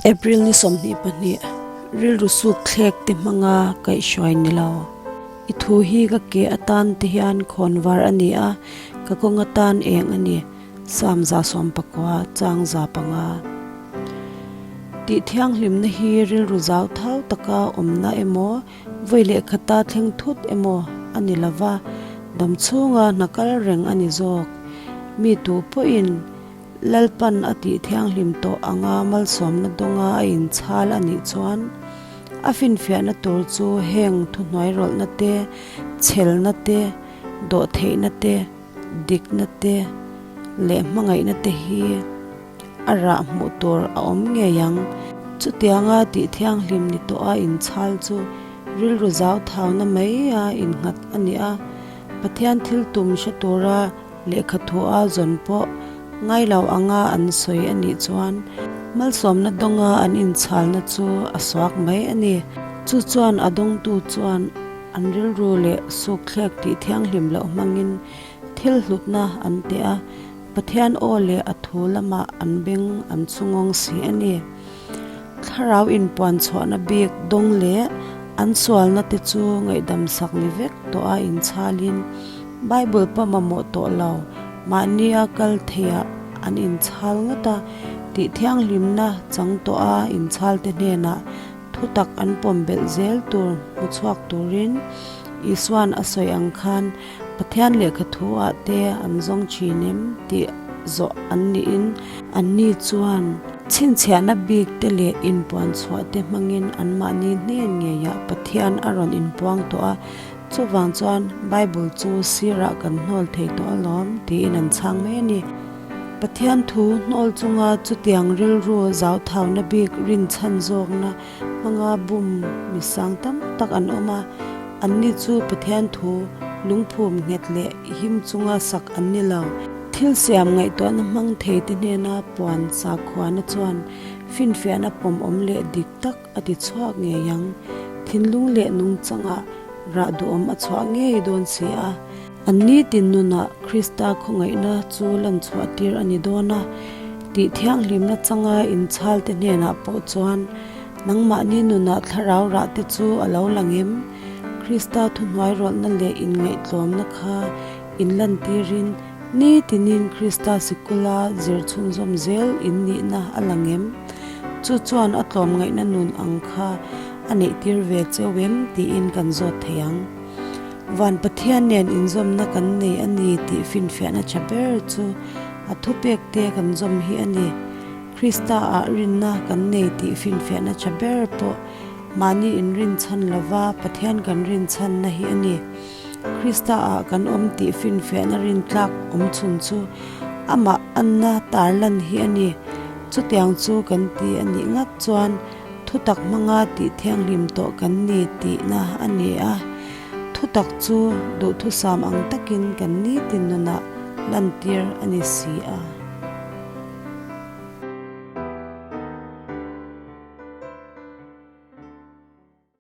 April ni 22, rilru suk thlek te hmanga kaihhruai ni lo. I thu hi ka ke atan te hian khawn var a ni a, ka kawng atan eng a ni, Psalm 119, chang 5. Tih thianghlimna hi rilru zau thau taka awmna emaw, vawi lehkhata thleng thut emaw a ni lo va, dam chhunga hna kal reng a ni zawk. Mi tu pawhin Lalpan a tih thianghlim tawh anga malsawmna dawnga a inchhal a nih chuan a finfiahna tur chu heng thuhnuairawlhna te, chhelna te, dawhtheihna te, dikna te leh hmangaihna te hi a rah hmuh tur a awm ngei ang. Chutianga tih thianghlim ni tawha inchhal chu rilru zauthauna mai a innghat a ni a, Pathian thil tum hre tura Lehkha thua zawn pawh ngai lo anga an sawi a nih chuan malsawmna dawnga an inchhalna chu a suak mai a ni. Chu chuan a dawngtu chuan an rilru leh sukthlek tih thianghlim loh hmangin thil hlutna an teh a, Pathian aw leh a thu lamah an beng an chhungawng si a ni. Thlarau inpuan chhuahna bik dawng leh an sualna te chu ngaihdam sak ni vek tawh a inchhalin Bible pa mamawh tawh lo, mahnia kal theiah an inchhal ngawt a, tih thianghlimna chang tawh a inchhal te hnenah thutak an pawm belh zel tur hmu chhuak turin Isuan a sawi ang khan Pathian lehkha thu ah te an zawng thin em tih zawh an niin anni chuan chhinchhiahna bik te leh inpuan chhuah te hmangin anmahni hnen ngeiah Pathian a rawn inpuang tawh a, chuvang chuan Bible chu sirah kan hnawl thei tawh alawm tiin an chhang mai a ni. Pathian thu hnawl chunga chutiang rilru zauthauna bik rinchhan zawkna hmanga bum mi sang tam tak an awm a, anni chu Pathian thu lungphum nghet leh him chunga sak an ni lo. Thil siam ngaihtuahna hmang thei te hnena puan sakhuana chuan finfiahna pawmawm leh dik tak a ti chhuak ngei ang. Thinlung leh nungchangah rah duhawm a chhuah ngei dawn si a. An nitin nunah Krista khawngaihna chu lan chhuah tir a ni dawn a, tih thianghlimna changa inchhal te hnenah pawh chuan nangmahni nunah thlarau rah te chu a lo lang em? Krista thuhnuai rawlhna leh inngaihtlawmna kha inlantirin nitinin Krista sikula zir chhunzawm zel in nihna a lang em? Chu chuan a tlawmngaihna nun ang kha a neihtir ve cheu em tiin kan zawt thei ang. Van Pathian nen inzawmna kan nei a ni tih finfiahna tha ber chu a thupek te kan zawm hi a ni. Krista ah rinna kan nei tih finfiahna tha ber pawh mahni inrinchhan lova Pathian kan rinchhanna hi a ni. Krista ah kan awm tih finfiahna rintlak awm chhun chu amah anna tarlan hi a ni. Chutiang chu kan ti a nih ngat chuan Thutak hmanga tih thianghlim tawh kan ni tihna a ni a, thutak chu duhthusam ang takin kan nitin nunah lantir a ni si a.